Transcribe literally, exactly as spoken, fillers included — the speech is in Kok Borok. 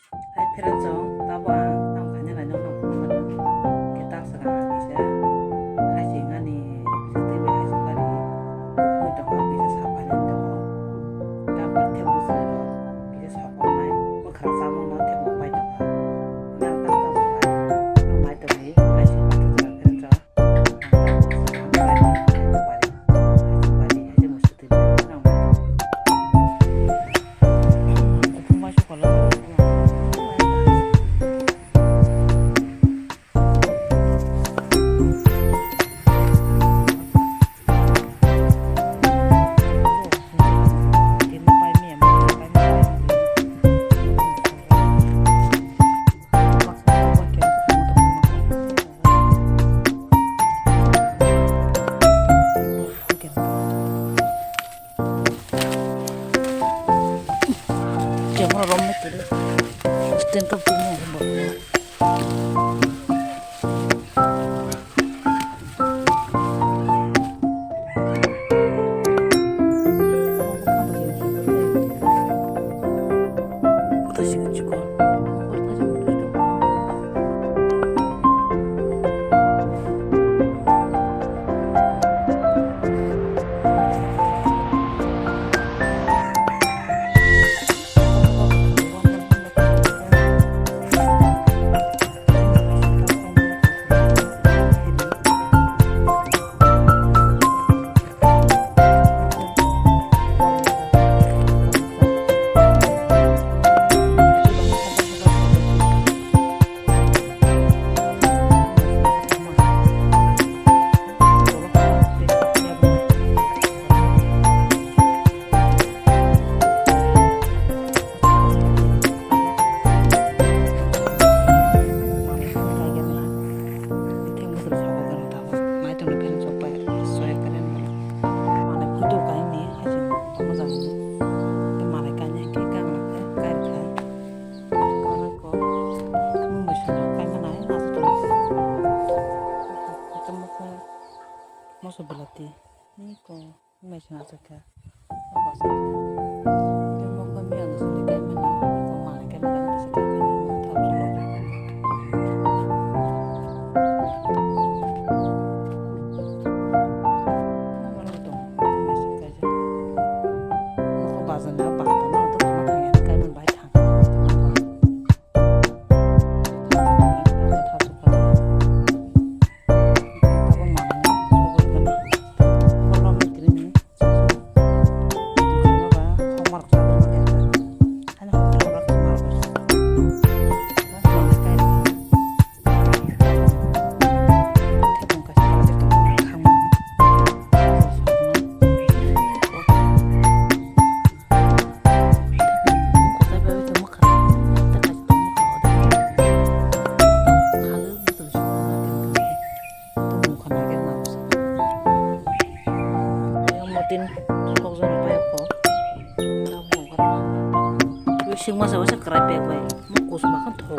Hai friends rok, tabo ang tamo khaina nai nokno phunukmano. Khe tak swkang ang kisa hai se wngani kisa twi bai hai se bari kuphungwi tongkha, kisa sap painani tongo. Tamo thebuk swnwi rok kisa sap painai, mwkhra chamungno thebuk pai tongkha. Nang tamo tamo khlai, nang nai tongwi hai se paithakjak friends rok. Jemon rom metere. Stand up tumo. Manwi photo kainwi hai se tongma jani. Tei manwi kainai hwnkhe gana khe kai rwkha. Gana khe mungwi swnam kaimani aswk tongmani. Tei mokol moso belati. Eko. Mechang achukha. Abo achukha. Tei mokol miyang suri kaimani, mokol manwi kaimani, tei se kaimani, mokol thap se lobjak. Mokol tong, mechang kaijak. Mokol bazar na, bazar na, to thangma thangya, kaimani bai thang. Motin kokjagwi paikha. Bising masa masa kwrai pek bai. Mo kusma khan thogo.